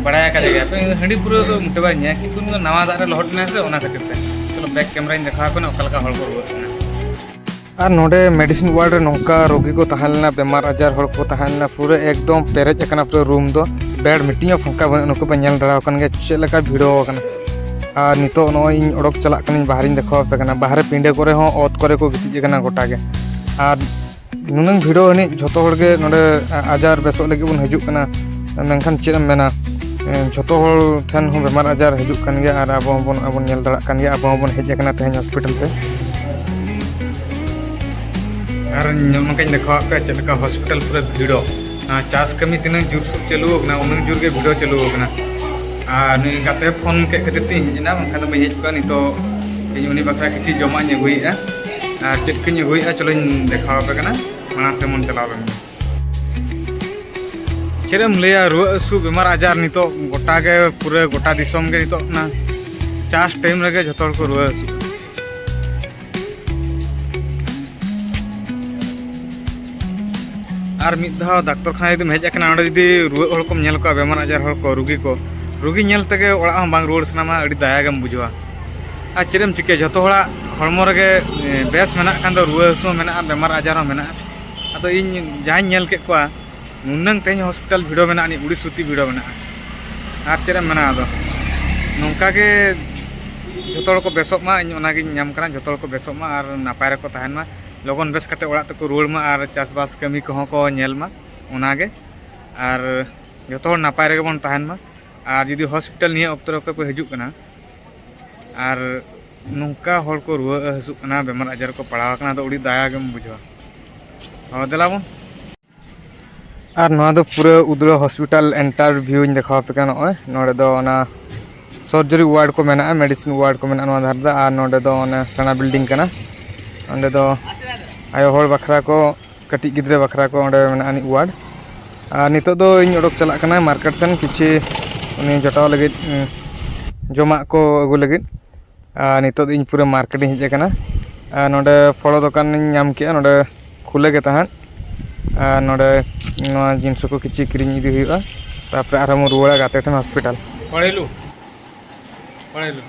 ᱵᱟᱲᱟᱭ ᱟᱠᱟᱫᱮ ᱜᱮᱭᱟ ᱯᱮ, ᱦᱟᱺᱰᱤ ᱯᱟᱹᱣᱨᱟᱹ ᱫᱚ ᱢᱚᱴᱮ ᱵᱟᱭ ᱧᱩᱭᱟ, ᱠᱤᱱᱛᱩ ᱩᱱᱤ ᱫᱚ ᱱᱟᱣᱟ ᱫᱟᱜ ᱨᱮ ᱞᱚᱦᱚᱫ ᱞᱮᱱᱟᱭ ᱥᱮ, ᱚᱱᱟ ᱠᱷᱟᱹᱛᱤᱨ ᱛᱮ᱾ ᱪᱚᱞᱚ, ᱵᱮᱠ ᱠᱮᱢᱨᱟᱧ ᱫᱮᱠᱷᱟᱣ ᱟᱯᱮ ᱠᱟᱱᱟ ᱚᱠᱟ ᱞᱮᱠᱟ ᱦᱚᱲ ᱠᱚ ᱨᱩᱣᱟᱹᱜ ᱠᱟᱱᱟ᱾ ᱟᱨ ᱱᱚᱰᱮ ᱢᱮᱰᱤᱥᱤᱱ ᱣᱟᱨᱰ ᱨᱮ ᱱᱚᱝᱠᱟ ᱨᱳᱜᱤ ᱠᱚ ᱛᱟᱦᱮᱸ ᱞᱮᱱᱟ, ᱵᱮᱢᱟᱨ ᱟᱡᱟᱨ ᱦᱚᱲ ᱠᱚ ᱛᱟᱦᱮᱸ ᱞᱮᱱᱟ, ᱯᱩᱨᱟᱹ ᱮᱠᱫᱚᱢ ᱯᱮᱨᱮᱡ ᱟᱠᱟᱱᱟ ᱯᱩᱨᱟᱹ ᱨᱩᱢ ᱫᱚ, ᱵᱮᱰ ᱢᱤᱫᱴᱤᱡ ᱦᱚᱸ ᱯᱷᱟᱸᱠᱟ ᱵᱟᱹᱱᱩᱜᱼᱟ᱾ ᱱᱩᱠᱩ ᱯᱮ ᱧᱮᱞ ᱫᱟᱲᱮᱭᱟᱠᱚ ᱠᱟᱱ ᱜᱮᱭᱟ ᱪᱮᱫ ᱞᱮᱠᱟ ᱵᱷᱤᱲ ᱟᱠᱟᱱᱟ᱾ ᱟᱨ ᱱᱤᱛᱚᱜ ᱱᱚᱜᱼᱚᱭ ᱤᱧ ᱚᱰᱚᱠ ᱪᱟᱞᱟᱜ ᱠᱟᱹᱱᱟᱹᱧ, ᱵᱟᱦᱨᱮᱧ ᱫᱮᱠᱷᱟᱣ ᱟᱯᱮ ᱠᱟᱱᱟ, ᱵᱟᱦᱨᱮ ᱯᱤᱸᱰᱟᱹ ᱠᱚᱨᱮ ᱦᱚᱸ, ᱚᱛ ᱠᱚᱨᱮ ᱠᱚ ᱜᱤᱛᱤᱡ ᱟᱠᱟᱱᱟ ᱜᱚᱴᱟ ᱜᱮ᱾ ᱟᱨ ᱱᱩᱱᱟᱹᱝ ᱵᱷᱤᱲᱚᱜ ᱟᱹᱱᱤᱡ ᱡᱷᱚᱛᱚ ᱦᱚᱲ ᱜᱮ ᱱᱚᱰᱮ ᱟᱡᱟᱨ ᱵᱮᱥᱚᱜ ᱞᱟᱹᱜᱤᱫ ᱵᱚᱱ ᱦᱤᱡᱩᱜ ᱠᱟᱱᱟ, ᱢᱮᱱᱠᱷᱟᱱ ᱪᱮᱫ ᱮᱢ ᱢᱮᱱᱟ, ᱡᱷᱚᱛᱚ ᱦᱚᱲ ᱴᱷᱮᱱ ᱦᱚᱸ ᱵᱮᱢᱟᱨ ᱟᱡᱟᱨ ᱦᱤᱡᱩᱜ ᱠᱟᱱ ᱜᱮᱭᱟ᱾ ᱟᱨ ᱟᱵᱚ ᱦᱚᱸᱵᱚᱱ, ᱟᱵᱚᱱ ᱧᱮᱞ ᱫᱟᱲᱮᱭᱟᱜ ᱠᱟᱱ ᱜᱮᱭᱟ, ᱟᱵᱚ ᱦᱚᱸᱵᱚᱱ ᱦᱮᱡ ᱟᱠᱟᱱᱟ ᱛᱮᱦᱮᱧ ᱦᱚᱥᱯᱤᱴᱟᱞ ᱛᱮ᱾ ᱟᱨ ᱱᱚᱜᱼᱚ ᱱᱚᱝᱠᱟᱧ ᱫᱮᱠᱷᱟᱣᱟᱫ ᱯᱮᱭᱟ ᱪᱮᱫ ᱞᱮᱠᱟ ᱦᱚᱥᱯᱤᱴᱟᱞ ᱯᱩᱨᱟᱹ ᱵᱷᱤᱲᱚᱜ᱾ ᱟᱨ ᱪᱟᱥ ᱠᱟᱹᱢᱤ ᱛᱤᱱᱟᱹᱜ ᱡᱳᱨᱥᱳᱨ ᱪᱟᱹᱞᱩ ᱟᱠᱟᱱᱟ, ᱩᱱᱟᱹᱜ ᱡᱳᱨ ᱜᱮ ᱵᱷᱤᱲᱚ ᱪᱟᱹᱞᱩ ᱟᱠᱟᱱᱟ᱾ ᱟᱨ ᱱᱩᱭ ᱜᱟᱛᱮ ᱯᱷᱳᱱ ᱠᱮᱫ ᱠᱷᱟᱹᱛᱤᱨ ᱛᱤᱧ ᱦᱮᱡ ᱮᱱᱟ, ᱵᱟᱝᱠᱷᱟᱱ ᱫᱚ ᱵᱟᱹᱧ ᱦᱮᱡ ᱠᱚᱜᱼᱟ᱾ ᱱᱤᱛᱚᱜ ᱤᱧ ᱩᱱᱤ ᱵᱟᱠᱷᱨᱟ ᱠᱤᱪᱷᱩ ᱡᱚᱢᱟᱜ ᱤᱧ ᱟᱹᱜᱩᱭᱮᱫᱼᱟ᱾ ᱟᱨ ᱪᱮᱫ ᱠᱚᱧ ᱟᱹᱜᱩᱭᱮᱫᱼᱟ, ᱪᱚᱞᱚᱧ ᱫᱮᱠᱷᱟᱣ ᱟᱯᱮ ᱠᱟᱱᱟ᱾ ᱢᱟᱲᱟᱝ ᱥᱮᱫ ᱵᱚᱱ ᱪᱟᱞᱟᱣ ᱞᱮᱱ ᱜᱮ᱾ ᱪᱮᱫ ᱮᱢ ᱞᱟᱹᱭᱟ, ᱨᱩᱣᱟᱹ ᱦᱟᱹᱥᱩ, ᱵᱮᱢᱟᱨ ᱟᱡᱟᱨ ᱱᱤᱛᱚᱜ ᱜᱚᱴᱟ ᱜᱮ, ᱯᱩᱨᱟᱹ ᱜᱚᱴᱟ ᱫᱤᱥᱚᱢ ᱜᱮ ᱱᱤᱛᱚᱜ ᱚᱱᱟ ᱪᱟᱥ ᱴᱟᱭᱤᱢ ᱨᱮᱜᱮ ᱡᱷᱚᱛᱚ ᱦᱚᱲ ᱠᱚ ᱨᱩᱣᱟᱹ ᱦᱟᱹᱥᱩᱜ᱾ ᱟᱨ ᱢᱤᱫ ᱫᱷᱟᱣ ᱰᱟᱠᱛᱚᱨ ᱠᱷᱟᱱᱟ ᱡᱩᱫᱤᱢ ᱦᱮᱡ ᱟᱠᱟᱱᱟ, ᱚᱸᱰᱮ ᱡᱩᱫᱤ ᱨᱩᱣᱟᱹᱜ ᱦᱚᱲ ᱠᱚᱢ ᱧᱮᱞ ᱠᱚᱣᱟ, ᱵᱮᱢᱟᱨ ᱟᱡᱟᱨ ᱦᱚᱲ ᱠᱚ, ᱨᱩᱜᱤ ᱠᱚ, ᱨᱩᱜᱤ ᱧᱮᱞ ᱛᱮᱜᱮ ᱚᱲᱟᱜ ᱦᱚᱸ ᱵᱟᱝ ᱨᱩᱣᱟᱹᱲ ᱥᱟᱱᱟᱢᱟ, ᱟᱹᱰᱤ ᱫᱟᱭᱟ ᱜᱮᱢ ᱵᱩᱡᱷᱟᱹᱣᱟ᱾ ᱟᱨ ᱪᱮᱫ ᱮᱢ ᱪᱤᱠᱟᱹᱭᱟ, ᱡᱷᱚᱛᱚ ᱦᱚᱲᱟᱜ ᱦᱚᱲᱢᱚ ᱨᱮᱜᱮ, ᱮ, ᱵᱮᱥ ᱢᱮᱱᱟᱜ ᱠᱷᱟᱱ ᱫᱚ ᱨᱩᱣᱟᱹ ᱦᱟᱹᱥᱩ ᱦᱚᱸ ᱢᱮᱱᱟᱜᱼᱟ, ᱵᱮᱢᱟᱨ ᱟᱡᱟᱨ ᱦᱚᱸ ᱢᱮᱱᱟᱜᱼᱟ᱾ ᱟᱫᱚ ᱤᱧ ᱡᱟᱦᱟᱸᱧ ᱧᱮᱞ ᱠᱮᱫ ᱠᱚᱣᱟ, ᱱᱩᱱᱟᱹᱝ ᱛᱮᱦᱮᱧ ᱦᱚᱥᱯᱤᱴᱟᱞ ᱵᱷᱤᱲᱚ ᱢᱮᱱᱟᱜᱼᱟ, ᱟᱹᱱᱤᱡ ᱩᱲᱤ ᱥᱩᱛᱤ ᱵᱷᱤᱲᱚ ᱢᱮᱱᱟᱜᱼᱟ᱾ ᱟᱨ ᱪᱮᱫ ᱮᱢ ᱢᱮᱱᱟ? ᱟᱫᱚ ᱱᱚᱝᱠᱟ ᱜᱮ ᱡᱚᱛᱚ ᱦᱚᱲ ᱠᱚ ᱵᱮᱥᱚᱜ ᱢᱟ, ᱤᱧ ᱚᱱᱟᱜᱤᱧ ᱧᱟᱢ ᱠᱟᱱᱟ, ᱡᱚᱛᱚ ᱦᱚᱲ ᱠᱚ ᱵᱮᱥᱚᱜ ᱢᱟ ᱟᱨ ᱱᱟᱯᱟᱭ ᱨᱮᱠᱚ ᱛᱟᱦᱮᱱ ᱢᱟ, ᱞᱚᱜᱚᱱ ᱵᱮᱥ ᱠᱟᱛᱮ ᱚᱲᱟᱜ ᱛᱮᱠᱚ ᱨᱩᱣᱟᱹᱲ ᱢᱟ ᱟᱨ ᱪᱟᱥᱵᱟᱥ ᱠᱟᱹᱢᱤ ᱠᱚᱦᱚᱸ ᱠᱚ ᱧᱮᱞ ᱢᱟ, ᱚᱱᱟᱜᱮ᱾ ᱟᱨ ᱡᱚᱛᱚ ᱦᱚᱲ ᱱᱟᱯᱟᱭ ᱨᱮᱜᱮ ᱵᱚᱱ ᱛᱟᱦᱮᱱ ᱢᱟ᱾ ᱟᱨ ᱡᱩᱫᱤ ᱦᱚᱥᱯᱤᱴᱟᱞ ᱱᱤᱭᱟᱹ ᱚᱠᱛᱚ ᱨᱮ ᱚᱠᱚᱭ ᱠᱚ ᱦᱤᱡᱩᱜ ᱠᱟᱱᱟ ᱟᱨ ᱱᱚᱝᱠᱟ ᱦᱚᱲ ᱠᱚ ᱨᱩᱣᱟᱹ ᱦᱟᱹᱥᱩᱜ ᱠᱟᱱᱟ, ᱵᱮᱢᱟᱨ ᱟᱡᱟᱨ ᱠᱚ ᱯᱟᱲᱟᱣ ᱟᱠᱟᱱᱟ, ᱟᱫᱚ ᱟᱹᱰᱤ ᱫᱟᱭᱟ ᱜᱮᱢ ᱵᱩᱡᱷᱟᱹᱣᱟ᱾ ᱦᱚᱸ, ᱫᱮᱞᱟ ᱵᱚᱱ᱾ ᱟᱨ ᱱᱚᱣᱟ ᱫᱚ ᱯᱩᱨᱟᱹ ᱩᱫᱽᱲᱟ ᱦᱚᱥᱯᱤᱴᱟᱞ ᱮᱱᱴᱟᱨ ᱵᱷᱤᱭᱩᱧ ᱫᱮᱠᱷᱟᱣ ᱟᱯᱮ ᱠᱟᱱᱟ᱾ ᱱᱚᱜᱼᱚᱭ ᱱᱚᱰᱮ ᱫᱚ ᱚᱱᱟ ᱥᱚᱨᱡᱟᱨᱤ ᱣᱟᱨᱰ ᱠᱚ ᱢᱮᱱᱟᱜᱼᱟ, ᱢᱮᱰᱤᱥᱤᱱ ᱣᱟᱨᱰ ᱠᱚ ᱢᱮᱱᱟᱜᱼᱟ ᱱᱚᱣᱟ ᱫᱷᱟᱨᱮ ᱫᱚ᱾ ᱟᱨ ᱱᱚᱰᱮ ᱫᱚ ᱚᱱᱮ ᱥᱮᱬᱟ ᱵᱤᱞᱰᱤᱝ ᱠᱟᱱᱟ, ᱚᱸᱰᱮ ᱫᱚ ᱟᱭᱳ ᱦᱚᱲ ᱵᱟᱠᱷᱨᱟ ᱠᱚ, ᱠᱟᱹᱴᱤᱡ ᱜᱤᱫᱽᱨᱟᱹ ᱵᱟᱠᱷᱨᱟ ᱠᱚ ᱚᱸᱰᱮ ᱢᱮᱱᱟᱜᱼᱟ ᱟᱹᱱᱤᱡ ᱣᱟᱨᱰ᱾ ᱟᱨ ᱱᱤᱛᱚᱜ ᱫᱚ ᱤᱧ ᱚᱰᱚᱠ ᱪᱟᱞᱟᱜ ᱠᱟᱱᱟ ᱢᱟᱨᱠᱮᱴ ᱥᱮᱱ, ᱠᱤᱪᱷᱩ ᱩᱱᱤ ᱡᱚᱴᱟᱣ ᱞᱟᱹᱜᱤᱫ, ᱩᱸ, ᱡᱚᱢᱟᱜ ᱠᱚ ᱟᱹᱜᱩ ᱞᱟᱹᱜᱤᱫ᱾ ᱟᱨ ᱱᱤᱛᱚᱜ ᱫᱚ ᱤᱧ ᱯᱩᱨᱟᱹ ᱢᱟᱨᱠᱮᱴ ᱤᱧ ᱦᱮᱡ ᱟᱠᱟᱱᱟ᱾ ᱟᱨ ᱱᱚᱰᱮ ᱯᱷᱚᱲᱚ ᱫᱚᱠᱟᱱ ᱤᱧ ᱧᱟᱢ ᱠᱮᱜᱼᱟ, ᱱᱚᱰᱮ ᱠᱷᱩᱞᱟᱹ ᱜᱮ ᱛᱟᱦᱮᱸᱫ᱾ ᱟᱨ ᱱᱚᱰᱮ ᱱᱚᱣᱟ ᱡᱤᱱᱤᱥ ᱠᱚ ᱠᱤᱪᱷᱩ ᱠᱤᱨᱤᱧ ᱤᱫᱤ ᱦᱩᱭᱩᱜᱼᱟ, ᱛᱟᱨᱯᱚᱨᱮ ᱟᱨᱦᱚᱸ ᱵᱚᱱ ᱨᱩᱣᱟᱹᱲᱟ ᱜᱟᱛᱮ ᱴᱷᱮᱱ ᱦᱚᱥᱯᱤᱴᱟᱞ᱾ ᱯᱚᱲᱮᱞᱩ, ᱯᱚᱲᱮᱞᱩ᱾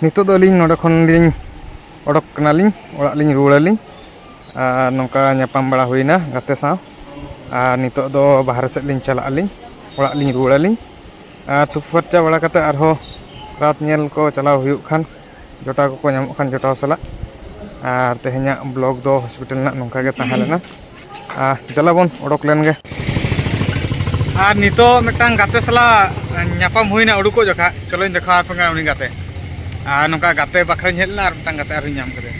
ᱱᱤᱛᱚᱜ ᱫᱚ ᱟᱹᱞᱤᱧ ᱱᱚᱰᱮ ᱠᱷᱚᱱ ᱞᱤᱧ ᱚᱰᱚᱠ ᱠᱟᱱᱟᱞᱤᱧ, ᱚᱲᱟᱜ ᱞᱤᱧ ᱨᱩᱣᱟᱹᱲᱟᱞᱤᱧ᱾ ᱟᱨ ᱱᱚᱝᱠᱟ ᱧᱟᱯᱟᱢ ᱵᱟᱲᱟ ᱦᱩᱭᱱᱟ ᱜᱟᱛᱮ ᱥᱟᱶ᱾ ᱟᱨ ᱱᱤᱛᱚᱜ ᱫᱚ ᱵᱟᱦᱨᱮ ᱥᱮᱫ ᱞᱤᱧ ᱪᱟᱞᱟᱜ ᱟᱹᱞᱤᱧ, ᱚᱲᱟᱜ ᱞᱤᱧ ᱨᱩᱣᱟᱹᱲᱟᱞᱤᱧ᱾ ᱟᱨ ᱛᱩᱯᱩ ᱯᱷᱟᱨᱪᱟ ᱵᱟᱲᱟ ᱠᱟᱛᱮ ᱟᱨᱦᱚᱸ ᱨᱟᱛ ᱧᱮᱞ ᱠᱚ ᱪᱟᱞᱟᱣ ᱦᱩᱭᱩᱜ ᱠᱷᱟᱱ, ᱡᱚᱴᱟᱣ ᱠᱚᱠᱚ ᱧᱟᱢᱚᱜ ᱠᱷᱟᱱ ᱡᱚᱴᱟᱣ ᱥᱟᱞᱟᱜ᱾ ᱟᱨ ᱛᱮᱦᱮᱧᱟᱜ ᱵᱞᱚᱜ ᱫᱚ ᱦᱚᱥᱯᱤᱴᱟᱞ ᱨᱮᱱᱟᱜ ᱱᱚᱝᱠᱟ ᱜᱮ ᱛᱟᱦᱮᱸ ᱞᱮᱱᱟ᱾ ᱟᱨ ᱫᱮᱞᱟ ᱵᱚᱱ ᱚᱰᱚᱠ ᱞᱮᱱ ᱜᱮ᱾ ᱟᱨ ᱱᱤᱛᱚᱜ ᱢᱤᱫᱴᱟᱝ ᱜᱟᱛᱮ ᱥᱟᱞᱟᱜ ᱧᱟᱯᱟᱢ ᱦᱩᱭᱱᱟ ᱩᱰᱩᱠᱚᱜ ᱡᱚᱠᱷᱟ, ᱪᱚᱞᱚᱧ ᱫᱮᱠᱷᱟᱣ ᱟᱯᱮ ᱠᱟᱱᱟ ᱩᱱᱤ ᱜᱟᱛᱮ᱾ ᱟᱨ ᱱᱚᱝᱠᱟ ᱜᱟᱛᱮ ᱵᱟᱠᱷᱨᱟᱧ ᱦᱮᱡ ᱞᱮᱱᱟ, ᱟᱨ ᱢᱤᱫᱴᱟᱝ ᱜᱟᱛᱮ ᱟᱨᱦᱚᱸᱧ ᱧᱟᱢ ᱠᱮᱫᱮᱭᱟ᱾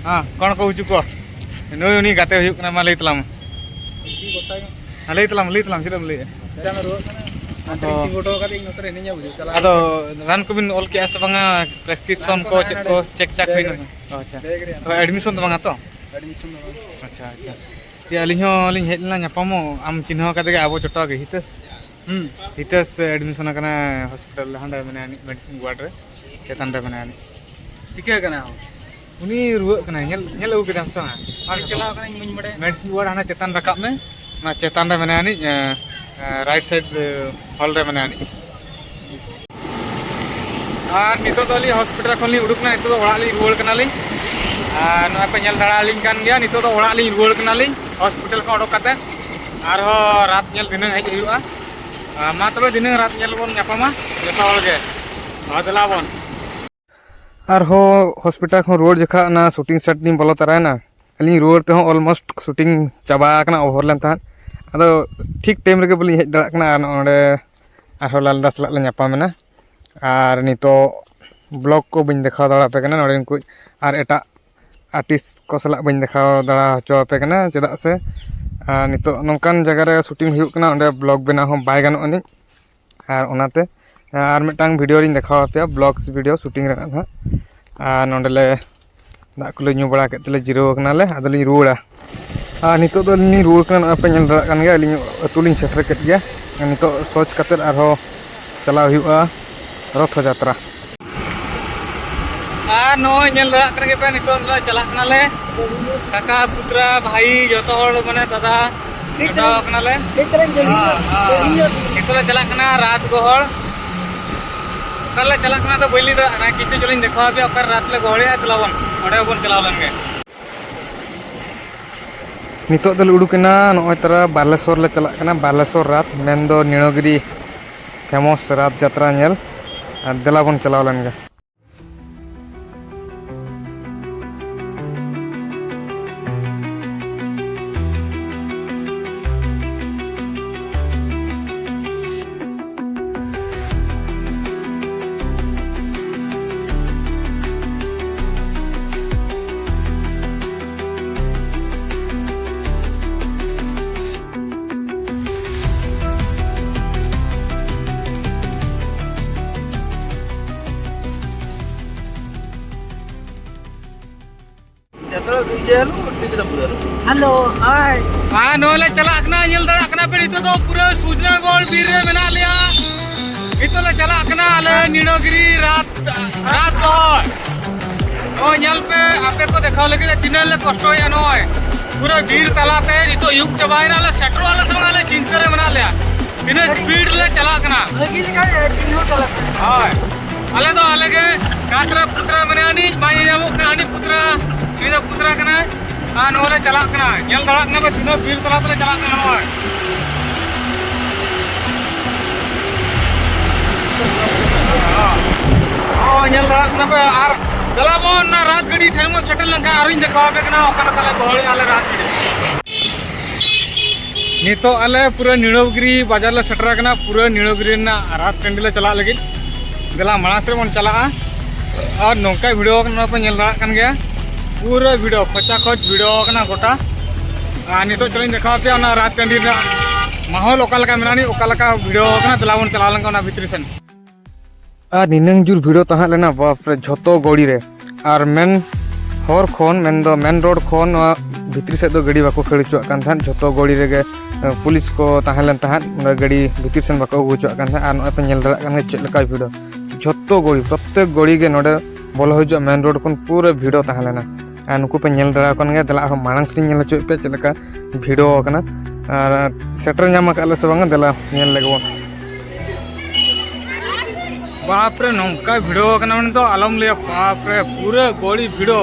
ᱦᱮᱸ, ᱠᱚᱬ ᱠᱚ ᱦᱩᱪᱩ ᱠᱚ᱾ ᱱᱩᱭ ᱩᱱᱤ ᱜᱟᱛᱮ ᱦᱩᱭᱩᱜ ᱠᱟᱱᱟ, ᱢᱟ ᱞᱟᱹᱭ ᱛᱟᱞᱟᱝ ᱢᱮ᱾ ᱦᱮᱸ, ᱞᱟᱹᱭ ᱛᱟᱞᱟᱝ ᱢᱮ, ᱞᱟᱹᱭ ᱛᱟᱞᱟᱝ ᱢᱮ, ᱪᱮᱫ ᱮᱢ ᱞᱟᱹᱭᱮᱫᱼᱟ? ᱟᱫᱚ ᱨᱟᱱ ᱠᱚᱵᱤᱱ ᱚᱞ ᱠᱮᱜᱼᱟ ᱥᱮ ᱵᱟᱝᱟ? ᱯᱨᱮᱥᱠᱨᱤᱯᱥᱚᱱ ᱠᱚ ᱪᱮᱫ ᱠᱚ ᱪᱮᱠ ᱪᱟᱠ ᱦᱩᱭᱱᱟ? ᱚ, ᱟᱪᱪᱷᱟ᱾ ᱦᱳᱭ, ᱮᱰᱢᱤᱥᱚᱱ ᱫᱚ ᱵᱟᱝᱟ ᱛᱚ? ᱮᱰᱢᱤᱥᱚᱱ ᱫᱚ ᱵᱟᱝ᱾ ᱟᱪᱪᱷᱟ, ᱟᱪᱪᱷᱟ᱾ ᱤᱭᱟᱹ, ᱟᱹᱞᱤᱧ ᱦᱚᱸ ᱞᱤᱧ ᱦᱮᱡ ᱞᱮᱱᱟ ᱧᱟᱯᱟᱢᱚᱜ, ᱟᱢ ᱪᱤᱱᱦᱟᱹᱣ ᱠᱟᱫᱮ ᱜᱮ, ᱟᱵᱚ ᱪᱚᱴᱟ ᱜᱮ, ᱦᱤᱛᱟᱹᱥ᱾ ᱦᱩᱸ᱾ ᱦᱤᱛᱟᱹᱥ ᱮᱰᱢᱤᱥᱚᱱ ᱟᱠᱟᱱᱟ ᱦᱚᱥᱯᱤᱴᱟᱞ ᱨᱮ, ᱦᱟᱸᱰᱮ ᱢᱮᱱᱟᱭᱟ ᱟᱹᱱᱤᱡ, ᱢᱮᱰᱤᱥᱤᱱ ᱣᱟᱨᱰ ᱨᱮ, ᱪᱮᱛᱟᱱ ᱨᱮ ᱢᱮᱱᱟᱭᱟ ᱟᱹᱱᱤᱡ᱾ ᱪᱤᱠᱟᱹ ᱟᱠᱟᱱᱟ ᱦᱚᱸ? ᱩᱱᱤ ᱨᱩᱣᱟᱹᱜ ᱠᱟᱱᱟᱭ, ᱧᱮᱞ, ᱧᱮᱞ ᱟᱹᱜᱩ ᱠᱮᱫᱟᱢ ᱥᱮ ᱵᱟᱝ? ᱪᱟᱞᱟᱣ ᱠᱟᱱᱟᱧ, ᱵᱟᱹᱧ ᱵᱟᱲᱟᱭᱟ᱾ ᱢᱮᱰᱤᱥᱤᱱ ᱣᱟᱨᱰ ᱦᱟᱱᱟ ᱪᱮᱛᱟᱱ ᱨᱟᱠᱟᱵ ᱢᱮ, ᱚᱱᱟ ᱪᱮᱛᱟᱱ ᱨᱮ ᱢᱮᱱᱟᱭᱟ ᱟᱹᱱᱤᱡ, ᱮ, ᱮ, ᱨᱟᱭᱤᱴ ᱥᱟᱭᱤᱰ, ᱮ, ᱦᱚᱞ ᱨᱮ ᱢᱮᱱᱟᱭᱟ ᱟᱹᱱᱤᱡ᱾ ᱟᱨ ᱱᱤᱛᱚᱜ ᱫᱚ ᱟᱹᱞᱤᱧ ᱦᱚᱥᱯᱤᱴᱟᱞ ᱠᱷᱚᱱ ᱞᱤᱧ ᱩᱰᱩᱠ ᱮᱱᱟ, ᱱᱤᱛᱚᱜ ᱫᱚ ᱚᱲᱟᱜ ᱞᱤᱧ ᱨᱩᱣᱟᱹᱲ ᱠᱟᱱᱟᱞᱤᱧ᱾ ᱟᱨ ᱱᱚᱜᱼᱚᱭ ᱯᱮ ᱧᱮᱞ ᱫᱟᱲᱮᱭᱟᱞᱤᱧ ᱠᱟᱱ ᱜᱮᱭᱟ, ᱱᱤᱛᱚᱜ ᱫᱚ ᱚᱲᱟᱜ ᱞᱤᱧ ᱨᱩᱣᱟᱹᱲ ᱠᱟᱱᱟᱞᱤᱧ ᱦᱚᱥᱯᱤᱴᱟᱞ ᱠᱷᱚᱱ ᱚᱰᱚᱠ ᱠᱟᱛᱮ᱾ ᱟᱨᱦᱚᱸ ᱨᱟᱛ ᱧᱮᱞ ᱫᱷᱤᱱᱟᱹᱝ ᱦᱮᱡ ᱦᱩᱭᱩᱜᱼᱟ᱾ ᱟᱨ ᱢᱟ ᱛᱚᱵᱮ ᱫᱷᱤᱱᱟᱹᱝ ᱨᱟᱛ ᱧᱮᱞ ᱵᱚᱱ ᱧᱟᱯᱟᱢᱟ ᱡᱚᱛᱚ ᱦᱚᱲ ᱜᱮ᱾ ᱢᱟ ᱫᱮᱞᱟ ᱵᱚᱱ᱾ ᱟᱨᱦᱚᱸ ᱦᱚᱥᱯᱤᱴᱟᱞ ᱠᱷᱚᱱ ᱨᱩᱣᱟᱹᱲ ᱡᱚᱠᱷᱟᱜ ᱚᱱᱟ ᱥᱩᱴᱤᱝ ᱥᱮᱴ ᱞᱤᱧ ᱵᱚᱞᱚ ᱛᱚᱨᱟᱭᱮᱱᱟ᱾ ᱟᱹᱞᱤᱧ ᱨᱩᱣᱟᱹᱲ ᱛᱮᱦᱚᱸ ᱚᱞᱢᱳᱥᱴ ᱥᱩᱴᱤᱝ ᱪᱟᱵᱟ ᱟᱠᱟᱱᱟ, ᱳᱵᱷᱟᱨ ᱞᱮᱱ ᱛᱟᱦᱮᱸᱫ᱾ ᱟᱫᱚ ᱴᱷᱤᱠ ᱴᱟᱭᱤᱢ ᱨᱮᱜᱮ ᱵᱟᱹᱞᱤᱧ ᱦᱮᱡ ᱫᱟᱲᱮᱭᱟᱜ ᱠᱟᱱᱟ᱾ ᱟᱨ ᱱᱚᱜᱼᱚ ᱱᱚᱰᱮ ᱟᱨᱦᱚᱸ ᱞᱟᱞᱫᱟ ᱥᱟᱞᱟᱜ ᱞᱮ ᱧᱟᱯᱟᱢ ᱮᱱᱟ᱾ ᱟᱨ ᱱᱤᱛᱚᱜ ᱵᱞᱚᱜ ᱠᱚ ᱵᱟᱹᱧ ᱫᱮᱠᱷᱟᱣ ᱫᱟᱲᱮᱭᱟᱯᱮ ᱠᱟᱱᱟ ᱱᱚᱰᱮᱱ ᱠᱚ ᱟᱨ ᱮᱴᱟᱜ ᱟᱨᱴᱤᱥᱴ ᱠᱚ ᱥᱟᱞᱟᱜ ᱵᱟᱹᱧ ᱫᱮᱠᱷᱟᱣ ᱫᱟᱲᱟ ᱦᱚᱪᱚ ᱟᱯᱮ ᱠᱟᱱᱟ, ᱪᱮᱫᱟᱜ ᱥᱮ ᱟᱨ ᱱᱤᱛᱚᱜ ᱱᱚᱝᱠᱟᱱ ᱡᱟᱭᱜᱟ ᱨᱮ ᱥᱩᱴᱤᱝ ᱦᱩᱭᱩᱜ ᱠᱟᱱᱟ, ᱚᱸᱰᱮ ᱵᱞᱚᱜ ᱵᱮᱱᱟᱣ ᱦᱚᱸ ᱵᱟᱭ ᱜᱟᱱᱚᱜ ᱟᱹᱱᱤᱡ᱾ ᱟᱨ ᱚᱱᱟᱛᱮ ᱟᱨ ᱢᱤᱫᱴᱟᱝ ᱵᱷᱤᱰᱤᱭᱳ ᱨᱤᱧ ᱫᱮᱠᱷᱟᱣ ᱟᱯᱮᱭᱟ, ᱵᱞᱚᱜᱥ ᱵᱷᱤᱰᱤᱭᱳ ᱥᱩᱴᱤᱝ ᱨᱮᱱᱟᱜ ᱱᱟᱦᱟᱜ᱾ ᱟᱨ ᱱᱚᱸᱰᱮ ᱞᱮ ᱫᱟᱜ ᱠᱚᱞᱮ ᱧᱩ ᱵᱟᱲᱟ ᱠᱮᱫ ᱛᱮᱞᱮ ᱡᱤᱨᱟᱹᱣ ᱟᱠᱟᱱᱟᱞᱮ, ᱟᱫᱚᱞᱤᱧ ᱨᱩᱣᱟᱹᱲᱟ᱾ ᱟᱨ ᱱᱤᱛᱚᱜ ᱫᱚ ᱟᱹᱞᱤᱧ ᱞᱤᱧ ᱨᱩᱣᱟᱹᱲ ᱠᱟᱱᱟ, ᱱᱚᱜᱼᱚᱭ ᱯᱮ ᱧᱮᱞ ᱫᱟᱲᱮᱭᱟᱜ ᱠᱟᱱ ᱜᱮᱭᱟ, ᱟᱹᱞᱤᱧ ᱟᱹᱛᱩ ᱞᱤᱧ ᱥᱮᱴᱮᱨ ᱠᱮᱫ ᱜᱮᱭᱟ᱾ ᱱᱤᱛᱚᱜ ᱥᱚᱡᱽ ᱠᱟᱛᱮᱫ ᱟᱨᱦᱚᱸ ᱪᱟᱞᱟᱣ ᱦᱩᱭᱩᱜᱼᱟ ᱨᱚᱛᱷᱚ ᱡᱟᱛᱨᱟ᱾ ᱟᱨ ᱱᱚᱜᱼᱚᱭ ᱧᱮᱞ ᱫᱟᱲᱮᱭᱟᱜ ᱠᱟᱱ ᱜᱮᱯᱮ, ᱱᱤᱛᱚᱜ ᱞᱮ ᱪᱟᱞᱟᱜ ᱠᱟᱱᱟᱞᱮ, ᱠᱟᱠᱟ, ᱯᱩᱛᱨᱟ, ᱵᱷᱟᱭ, ᱡᱚᱛᱚ ᱦᱚᱲ, ᱢᱟᱱᱮ ᱫᱟᱫᱟ, ᱴᱷᱤᱠ ᱡᱚᱴᱟᱣ ᱛᱟᱞᱟᱝ-, ᱠᱟᱱᱟᱞᱮ᱾ ᱴᱷᱤᱠ ᱛᱟᱞᱟᱝ ᱡᱟᱹᱞᱤᱧ ᱦᱮᱸ, ᱦᱮᱸ᱾ ᱱᱤᱛᱚᱜ ᱞᱮ ᱪᱟᱞᱟᱜ ᱠᱟᱱᱟ ᱨᱟᱛ ᱜᱚᱦᱚᱲ᱾ ᱚᱠᱟ ᱨᱮᱞᱮ ᱪᱟᱞᱟᱜ ᱠᱟᱱᱟ ᱫᱚ ᱵᱟᱹᱧ ᱞᱟᱹᱭ ᱫᱟᱲᱮᱭᱟᱜ ᱠᱟᱱᱟ, ᱠᱤᱱᱛᱩ ᱪᱚᱞᱚᱧ ᱫᱮᱠᱷᱟᱣ ᱟᱯᱮᱭᱟ ᱚᱠᱟ ᱨᱮ ᱨᱟᱛ ᱞᱮ ᱜᱚᱦᱚᱲᱮᱜᱼᱟ᱾ ᱫᱮᱞᱟ ᱵᱚᱱ, ᱚᱸᱰᱮ ᱵᱚᱱ ᱪᱟᱞᱟᱣ ᱞᱮᱱ ᱜᱮ᱾ ᱱᱤᱛᱚᱜ ᱫᱚᱞᱮ ᱩᱰᱩᱠ ᱮᱱᱟ, ᱱᱚᱜᱼᱚᱭ ᱛᱟᱨᱟ ᱵᱟᱞᱮᱥᱚᱨ ᱞᱮ ᱪᱟᱞᱟᱜ ᱠᱟᱱᱟ᱾ ᱵᱟᱞᱮᱥᱚᱨ ᱨᱟᱛ, ᱢᱮᱱᱫᱚ ᱱᱤᱲᱚᱜᱤᱨᱤ ᱯᱷᱮᱢᱚᱥ ᱨᱟᱛ ᱡᱟᱛᱨᱟ ᱧᱮᱞ᱾ ᱟᱨ ᱫᱮᱞᱟ ᱵᱚᱱ ᱪᱟᱞᱟᱣ ᱞᱮᱱ ᱜᱮ᱾ ᱦᱮᱞᱳ, ᱦᱟᱭ᱾ ᱟᱨ ᱱᱚᱜᱼᱚᱭ ᱞᱮ ᱪᱟᱞᱟᱜ ᱠᱟᱱᱟ, ᱧᱮᱞ ᱫᱟᱲᱮᱭᱟᱜ ᱠᱟᱱᱟ ᱯᱮ, ᱱᱤᱛᱚᱜ ᱫᱚ ᱯᱩᱨᱟᱹ ᱥᱩᱡᱽᱱᱟᱜᱚᱲ ᱵᱤᱨ ᱨᱮ ᱢᱮᱱᱟᱜ ᱞᱮᱭᱟ᱾ ᱱᱤᱛᱚᱜ ᱞᱮ ᱪᱟᱞᱟᱜ ᱠᱟᱱᱟ ᱟᱞᱮ ᱱᱤᱲᱚᱜᱤᱨᱤ ᱨᱟᱛ, ᱨᱟᱛ ᱜᱚᱦᱚᱲ᱾ ᱱᱚᱜᱼᱚᱭ ᱧᱮᱞ ᱯᱮ, ᱟᱯᱮ ᱠᱚ ᱫᱮᱠᱷᱟᱣ ᱞᱟᱹᱜᱤᱫ ᱛᱮ ᱛᱤᱱᱟᱹᱜ ᱞᱮ ᱠᱚᱥᱴᱚᱭᱮᱫᱼᱟ᱾ ᱱᱚᱜᱼᱚᱭ ᱯᱩᱨᱟᱹ ᱵᱤᱨ ᱛᱟᱞᱟᱛᱮ ᱱᱤᱛᱚᱜ ᱟᱹᱭᱩᱵ ᱪᱟᱵᱟᱭᱮᱱᱟ, ᱞᱮ ᱥᱮᱴᱮᱨᱚᱜ ᱟᱞᱮ ᱥᱮ ᱵᱟᱝ, ᱟᱞᱮ ᱪᱤᱱᱛᱟᱹ ᱨᱮ ᱢᱮᱱᱟᱜ ᱞᱮᱭᱟ᱾ ᱛᱤᱱᱟᱹᱜ ᱥᱯᱤᱰ ᱞᱮ ᱪᱟᱞᱟᱜ ᱠᱟᱱᱟ᱾ ᱵᱷᱟᱹᱜᱤ ᱞᱮᱠᱟ ᱪᱤᱱᱦᱟᱹᱣ ᱪᱟᱞᱟᱜ ᱠᱟᱱᱟ᱾ ᱦᱳᱭ᱾ ᱟᱞᱮ ᱫᱚ ᱟᱞᱮ ᱜᱮ ᱠᱟᱴᱨᱟ ᱯᱩᱛᱨᱟ ᱢᱮᱱᱟᱭᱟ, ᱩᱱᱤ ᱵᱟᱭ ᱧᱮᱧᱟᱢᱚᱜ ᱠᱟᱱᱟ, ᱦᱟᱹᱱᱤ ᱯᱩᱛᱨᱟ, ᱩᱱᱤ ᱫᱚ ᱯᱩᱛᱨᱟ ᱠᱟᱱᱟᱭ᱾ ᱟᱨ ᱱᱚᱣᱟ ᱞᱮ ᱪᱟᱞᱟᱜ ᱠᱟᱱᱟ, ᱧᱮᱞ ᱫᱟᱲᱮᱭᱟᱜ ᱠᱟᱱᱟ ᱯᱮ ᱛᱤᱱᱟᱹᱜ ᱵᱤᱨ ᱛᱟᱞᱟ ᱛᱮᱞᱮ ᱪᱟᱞᱟᱜ ᱠᱟᱱᱟ ᱱᱚᱜᱼᱚᱭ᱾ ᱦᱚᱸ, ᱧᱮᱞ ᱫᱟᱲᱮᱭᱟᱜ ᱠᱟᱱᱟ ᱯᱮ᱾ ᱟᱨ ᱫᱮᱞᱟ ᱵᱚᱱ ᱚᱱᱟ ᱨᱟᱡᱽ ᱜᱟᱹᱰᱤ ᱴᱷᱮᱱ ᱵᱚᱱ ᱥᱮᱴᱮᱨ ᱞᱮᱱᱠᱷᱟᱱ ᱟᱨᱚᱧ ᱫᱮᱠᱷᱟᱣ ᱟᱯᱮ ᱠᱟᱱᱟ ᱚᱠᱟ ᱞᱮᱠᱟ ᱞᱮ ᱜᱚᱦᱚᱲᱮᱜᱼᱟ ᱟᱞᱮ ᱨᱟᱡᱽ ᱜᱟᱹᱰᱤ᱾ ᱱᱤᱛᱚᱜ ᱟᱞᱮ ᱯᱩᱨᱟᱹ ᱱᱤᱲᱚᱵᱜᱤᱨᱤ ᱵᱟᱡᱟᱨ ᱞᱮ ᱥᱮᱴᱮᱨ ᱟᱠᱟᱱᱟ, ᱯᱩᱨᱟᱹ ᱱᱤᱲᱚᱵᱜᱤᱨᱤ ᱨᱮᱱᱟᱜ ᱨᱟᱛ ᱴᱟᱺᱰᱤ ᱞᱮ ᱪᱟᱞᱟᱜ ᱞᱟᱹᱜᱤᱫ᱾ ᱫᱮᱞᱟ ᱢᱟᱲᱟᱝ ᱥᱮᱫ ᱵᱚᱱ ᱪᱟᱞᱟᱜᱼᱟ᱾ ᱟᱨ ᱱᱚᱝᱠᱟ ᱵᱷᱤᱲᱟᱹᱣ ᱟᱠᱟᱱᱟ, ᱯᱮ ᱧᱮᱞ ᱫᱟᱲᱮᱭᱟᱜ ᱠᱟᱱ ᱜᱮᱭᱟ, ᱯᱩᱨᱟᱹ ᱵᱷᱤᱲᱟᱹᱣ, ᱠᱷᱚᱪᱟ ᱠᱷᱚᱪ ᱵᱷᱤᱲᱟᱹᱣ ᱟᱠᱟᱱᱟ ᱜᱚᱴᱟ᱾ ᱟᱨ ᱱᱤᱛᱚᱜ ᱪᱚᱞᱚᱧ ᱫᱮᱠᱷᱟᱣ ᱟᱯᱮᱭᱟ ᱚᱱᱟ ᱨᱟᱛ ᱴᱟᱺᱰᱤ ᱨᱮᱱᱟᱜ ᱢᱟᱦᱚᱞ ᱚᱠᱟ ᱞᱮᱠᱟ ᱢᱮᱱᱟᱜᱼᱟ, ᱚᱠᱟ ᱞᱮᱠᱟ ᱵᱷᱤᱲᱟᱹᱣ ᱟᱠᱟᱱᱟ᱾ ᱫᱮᱞᱟ ᱵᱚᱱ ᱪᱟᱞᱟᱣ ᱞᱮᱱᱠᱷᱟᱱ ᱚᱱᱟ ᱵᱷᱤᱛᱨᱤ ᱥᱮᱱ᱾ ᱟᱨ ᱱᱤᱱᱟᱹᱝ ᱡᱳᱨ ᱵᱷᱤᱲᱚ ᱛᱟᱦᱮᱸ ᱞᱮᱱᱟ, ᱵᱟᱯ ᱨᱮ, ᱡᱷᱚᱛᱚ ᱜᱚᱲᱤ ᱨᱮ᱾ ᱟᱨ ᱢᱮᱱ ᱦᱚᱨ ᱠᱷᱚᱱ, ᱢᱮᱱᱫᱚ ᱢᱮᱱ ᱨᱳᱰ ᱠᱷᱚᱱ ᱱᱚᱣᱟ ᱵᱷᱤᱛᱨᱤ ᱥᱮᱫ ᱫᱚ ᱜᱟᱹᱰᱤ ᱵᱟᱠᱚ ᱠᱷᱟᱹᱲ ᱦᱚᱪᱚᱣᱟᱜ ᱠᱟᱱ ᱛᱟᱦᱮᱸᱫ᱾ ᱡᱷᱚᱛᱚ ᱜᱚᱲᱤ ᱨᱮᱜᱮ, ᱮ, ᱯᱩᱞᱤᱥ ᱠᱚ ᱛᱟᱦᱮᱸ ᱞᱮᱱ ᱛᱟᱦᱮᱸᱫ, ᱚᱸᱰᱮ ᱜᱟᱹᱰᱤ ᱵᱷᱤᱛᱤᱨ ᱥᱮᱱ ᱵᱟᱠᱚ ᱟᱹᱜᱩ ᱦᱚᱪᱚᱣᱟᱜ ᱠᱟᱱ ᱛᱟᱦᱮᱸᱫ᱾ ᱟᱨ ᱱᱚᱜᱼᱚᱭ ᱯᱮ ᱧᱮᱞ ᱫᱟᱲᱮᱭᱟᱜ ᱠᱟᱱ ᱜᱮᱭᱟ ᱪᱮᱫ ᱞᱮᱠᱟ ᱵᱷᱤᱲᱚ, ᱡᱷᱚᱛᱚ ᱜᱚᱲᱤ, ᱯᱨᱚᱛᱛᱮᱠ ᱜᱚᱲᱤ ᱜᱮ ᱱᱚᱰᱮ ᱵᱚᱞᱚ ᱦᱤᱡᱩᱜᱼᱟ ᱢᱮᱱ ᱨᱳᱰ ᱠᱷᱚᱱ ᱯᱩᱨᱟᱹ ᱵᱷᱤᱲᱚ ᱛᱟᱦᱮᱸ ᱞᱮᱱᱟ᱾ ᱟᱨ ᱱᱩᱠᱩ ᱯᱮ ᱧᱮᱞ ᱫᱟᱲᱮᱭᱟᱠᱚ ᱠᱟᱱ ᱜᱮᱭᱟ᱾ ᱫᱮᱞᱟ ᱟᱨᱦᱚᱸ ᱢᱟᱲᱟᱝ ᱥᱮᱫ ᱤᱧ ᱧᱮᱞ ᱦᱚᱪᱚᱭᱮᱫ ᱯᱮᱭᱟ ᱪᱮᱫ ᱞᱮᱠᱟ ᱵᱷᱤᱲᱚ ᱟᱠᱟᱱᱟ᱾ ᱟᱨ ᱥᱮᱴᱮᱨ ᱧᱟᱢ ᱟᱠᱟᱫ ᱞᱮ ᱥᱮ ᱵᱟᱝᱟ, ᱫᱮᱞᱟ ᱧᱮᱞ ᱞᱮᱜᱮ ᱵᱚᱱ᱾ ᱵᱟᱯ ᱨᱮ, ᱱᱚᱝᱠᱟ ᱵᱷᱤᱲᱚ ᱟᱠᱟᱱᱟ ᱢᱟᱱᱮ ᱫᱚ ᱟᱞᱚᱢ ᱞᱟᱹᱭᱟ᱾ ᱵᱟᱯ ᱨᱮ, ᱯᱩᱨᱟᱹ ᱜᱚᱲᱤ ᱵᱷᱤᱲᱚ,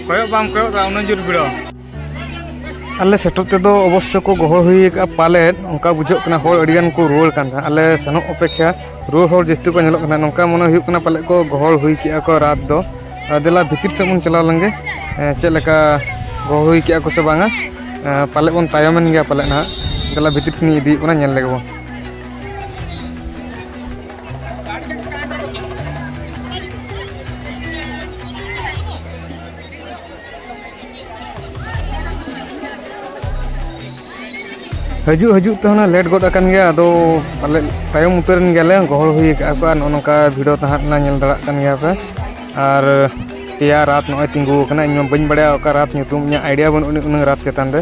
ᱠᱚᱭᱚᱜ ᱵᱟᱢ ᱠᱚᱭᱚᱜ ᱫᱟᱲᱮᱭᱟᱜᱼᱟ, ᱩᱱᱟᱹᱜ ᱡᱳᱨ ᱵᱷᱤᱲᱚ᱾ ᱟᱞᱮ ᱥᱮᱴᱮᱨ ᱛᱮᱫᱚ ᱚᱵᱚᱥᱥᱚ ᱠᱚ ᱜᱚᱦᱚᱲ ᱦᱩᱭ ᱟᱠᱟᱫᱼᱟ ᱯᱟᱞᱮᱫ, ᱚᱱᱠᱟ ᱵᱩᱡᱷᱟᱹᱜ ᱠᱟᱱᱟ ᱦᱚᱲ ᱟᱹᱰᱤᱜᱟᱱ ᱠᱚ ᱨᱩᱣᱟᱹᱲ ᱠᱟᱱ ᱛᱟᱦᱮᱸᱫ᱾ ᱟᱞᱮ ᱥᱮᱱᱚᱜ ᱚᱯᱮᱠᱷᱟ ᱨᱩᱣᱟᱹᱲ ᱦᱚᱲ ᱡᱟᱹᱥᱛᱤ ᱠᱚ ᱧᱮᱞᱚᱜ ᱠᱟᱱᱟ, ᱱᱚᱝᱠᱟ ᱢᱚᱱᱮ ᱦᱩᱭᱩᱜ ᱠᱟᱱᱟ ᱯᱟᱞᱮᱫ ᱠᱚ ᱜᱚᱦᱚᱲ ᱦᱩᱭ ᱠᱮᱜᱼᱟ ᱠᱚ ᱨᱟᱛ ᱫᱚ᱾ ᱟᱨ ᱫᱮᱞᱟ ᱵᱷᱤᱛᱤᱨ ᱥᱮᱫ ᱵᱚᱱ ᱪᱟᱞᱟᱣ ᱞᱮᱱᱜᱮ, ᱮᱸ, ᱪᱮᱫ ᱞᱮᱠᱟ ᱜᱚᱦᱚᱲ ᱦᱩᱭ ᱠᱮᱜᱼᱟ ᱠᱚ ᱥᱮ ᱵᱟᱝᱟ᱾ ᱮᱸ, ᱯᱟᱞᱮᱫ ᱵᱚᱱ ᱛᱟᱭᱚᱢᱮᱱ ᱜᱮᱭᱟ ᱯᱟᱞᱮᱫ ᱱᱟᱦᱟᱜ᱾ ᱫᱮᱞᱟ ᱵᱷᱤᱛᱤᱨ ᱥᱮᱫ ᱤᱧ ᱤᱫᱤᱭᱮᱫ ᱵᱚᱱᱟ, ᱧᱮᱞ ᱞᱮᱜᱮ ᱵᱚᱱ᱾ ᱦᱤᱡᱩᱜ ᱦᱤᱡᱩᱜ ᱛᱮ ᱦᱩᱱᱟᱹᱝ ᱞᱮᱴ ᱜᱚᱫ ᱟᱠᱟᱱ ᱜᱮᱭᱟ, ᱟᱫᱚ ᱯᱟᱞᱮ ᱛᱟᱭᱚᱢ ᱩᱛᱟᱹᱨᱮᱱ ᱜᱮᱭᱟᱞᱮ, ᱜᱚᱦᱚᱲ ᱦᱩᱭ ᱟᱠᱟᱫᱼᱟ ᱠᱚ᱾ ᱟᱨ ᱱᱚᱜᱼᱚ ᱱᱚᱝᱠᱟ ᱵᱷᱤᱲᱚ ᱛᱟᱦᱮᱸ ᱞᱮᱱᱟ, ᱧᱮᱞ ᱫᱟᱲᱮᱭᱟᱜ ᱠᱟᱱ ᱜᱮᱭᱟ ᱯᱮ᱾ ᱟᱨ ᱯᱮᱭᱟ ᱨᱟᱛ ᱱᱚᱜᱼᱚᱭ ᱛᱤᱸᱜᱩ ᱟᱠᱟᱱᱟ, ᱤᱧ ᱢᱟ ᱵᱟᱹᱧ ᱵᱟᱲᱟᱭᱟ ᱚᱠᱟ ᱨᱟᱛ ᱧᱩᱛᱩᱢ, ᱤᱧᱟᱹᱜ ᱟᱭᱰᱤᱭᱟ ᱵᱟᱹᱱᱩᱜ ᱟᱹᱱᱤᱡ ᱩᱱᱟᱹᱝ ᱨᱟᱛ ᱪᱮᱛᱟᱱ ᱨᱮ᱾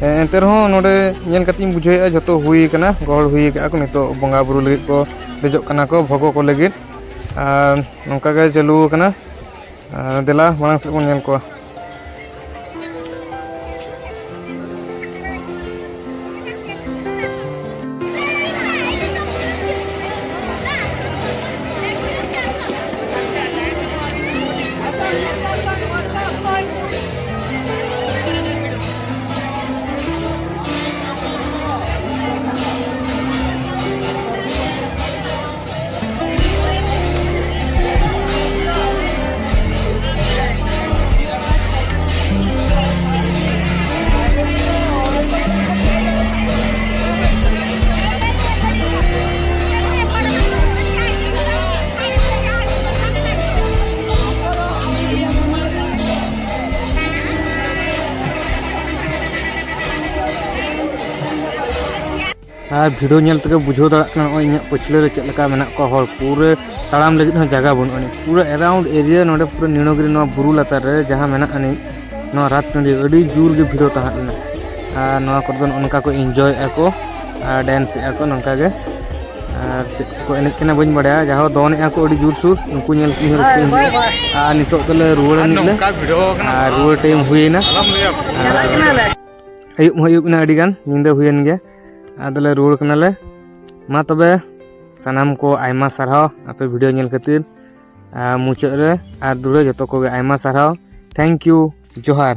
ᱮ, ᱮᱱᱛᱮ ᱨᱮᱦᱚᱸ ᱱᱚᱰᱮ ᱧᱮᱞ ᱠᱟᱛᱮ ᱤᱧ ᱵᱩᱡᱷᱟᱹᱣᱮᱫᱼᱟ ᱡᱷᱚᱛᱚ ᱦᱩᱭ ᱟᱠᱟᱱᱟ, ᱜᱚᱦᱚᱲ ᱦᱩᱭ ᱟᱠᱟᱫᱼᱟ ᱠᱚ᱾ ᱱᱤᱛᱚᱜ ᱵᱚᱸᱜᱟ ᱵᱩᱨᱩ ᱞᱟᱹᱜᱤᱫ ᱠᱚ ᱫᱮᱡᱚᱜ ᱠᱟᱱᱟ ᱠᱚ ᱵᱷᱚᱜᱚ ᱠᱚ ᱞᱟᱹᱜᱤᱫ᱾ ᱟᱨ ᱱᱚᱝᱠᱟ ᱜᱮ ᱪᱟᱹᱞᱩ ᱟᱠᱟᱱᱟ᱾ ᱟᱨ ᱫᱮᱞᱟ ᱢᱟᱲᱟᱝ ᱥᱮᱫ ᱵᱚᱱ ᱧᱮᱞ ᱠᱚᱣᱟ᱾ ᱟᱨ ᱵᱷᱤᱰᱤᱭᱳ ᱧᱮᱞ ᱛᱮᱜᱮ ᱵᱩᱡᱷᱟᱹᱣ ᱫᱟᱲᱮᱭᱟᱜ ᱠᱟᱱᱟ, ᱱᱚᱜᱼᱚᱭ ᱤᱧᱟᱹᱜ ᱯᱟᱹᱪᱷᱞᱟᱹ ᱨᱮ ᱪᱮᱫ ᱞᱮᱠᱟ ᱢᱮᱱᱟᱜ ᱠᱚᱣᱟ ᱦᱚᱲ᱾ ᱯᱩᱨᱟᱹ ᱛᱟᱲᱟᱢ ᱞᱟᱹᱜᱤᱫ ᱦᱚᱸ ᱡᱟᱭᱜᱟ ᱵᱟᱹᱱᱩᱜ ᱟᱹᱱᱤᱡ᱾ ᱯᱩᱨᱟᱹ ᱮᱨᱟᱣᱩᱱᱰ ᱮᱨᱤᱭᱟ ᱱᱚᱰᱮ ᱯᱩᱨᱟᱹ ᱱᱤᱲᱚᱜᱤᱨᱤ ᱱᱚᱣᱟ ᱵᱩᱨᱩ ᱞᱟᱛᱟᱨ ᱨᱮ ᱡᱟᱦᱟᱸ ᱢᱮᱱᱟᱜ ᱟᱹᱱᱤᱡ, ᱱᱚᱣᱟ ᱨᱟᱛ ᱴᱟᱺᱰᱤ ᱟᱹᱰᱤ ᱡᱳᱨ ᱜᱮ ᱵᱷᱤᱲ ᱛᱟᱦᱮᱸ ᱞᱮᱱᱟ᱾ ᱟᱨ ᱱᱚᱣᱟ ᱠᱚᱨᱮ ᱫᱚ ᱱᱚᱜᱼᱚ ᱱᱚᱝᱠᱟ ᱠᱚ ᱤᱱᱡᱚᱭᱮᱫᱼᱟ ᱠᱚ ᱟᱨ ᱰᱮᱱᱥᱮᱫᱼᱟ ᱠᱚ ᱱᱚᱝᱠᱟ ᱜᱮ᱾ ᱟᱨ ᱪᱮᱫ ᱠᱚ ᱮᱱᱮᱡ ᱠᱟᱱᱟ ᱵᱟᱹᱧ ᱵᱟᱲᱟᱭᱟ, ᱡᱟᱦᱟᱸ ᱫᱚᱱᱮᱫᱼᱟ ᱠᱚ ᱟᱹᱰᱤ ᱡᱳᱨᱥᱳᱨ, ᱩᱱᱠᱩ ᱧᱮᱞ ᱛᱮ ᱤᱧ ᱦᱚᱸ ᱨᱟᱹᱥᱠᱟᱹᱧ ᱵᱩᱡᱷᱟᱹᱣᱟ᱾ ᱟᱨ ᱱᱤᱛᱚᱜ ᱫᱚᱞᱮ ᱨᱩᱣᱟᱹᱲᱟ ᱱᱤᱛ ᱞᱮ᱾ ᱟᱨ ᱨᱩᱣᱟᱹᱲ ᱴᱟᱭᱤᱢ ᱦᱩᱭᱮᱱᱟ᱾ ᱟᱨ ᱟᱹᱭᱩᱵ ᱦᱚᱸ ᱟᱹᱭᱩᱵ ᱮᱱᱟ, ᱟᱹᱰᱤ ᱜᱟᱱ ᱧᱤᱫᱟᱹ ᱦᱩᱭᱮᱱ ᱜᱮᱭᱟ᱾ ᱟᱫᱚᱞᱮ ᱨᱩᱣᱟᱹᱲ ᱠᱟᱱᱟᱞᱮ᱾ ᱢᱟ ᱛᱚᱵᱮ, ᱥᱟᱱᱟᱢ ᱠᱚ ᱟᱭᱢᱟ ᱥᱟᱨᱦᱟᱣ ᱟᱯᱮ ᱵᱷᱤᱰᱤᱭᱳ ᱧᱮᱞ ᱠᱷᱟᱹᱛᱤᱨ᱾ ᱟᱨ ᱢᱩᱪᱟᱹᱫ ᱨᱮ ᱟᱨ ᱫᱩᱲᱟᱹ ᱡᱚᱛᱚ ᱠᱚᱜᱮ ᱟᱭᱢᱟ ᱥᱟᱨᱦᱟᱣ᱾ Thank you, ᱡᱚᱦᱟᱨ᱾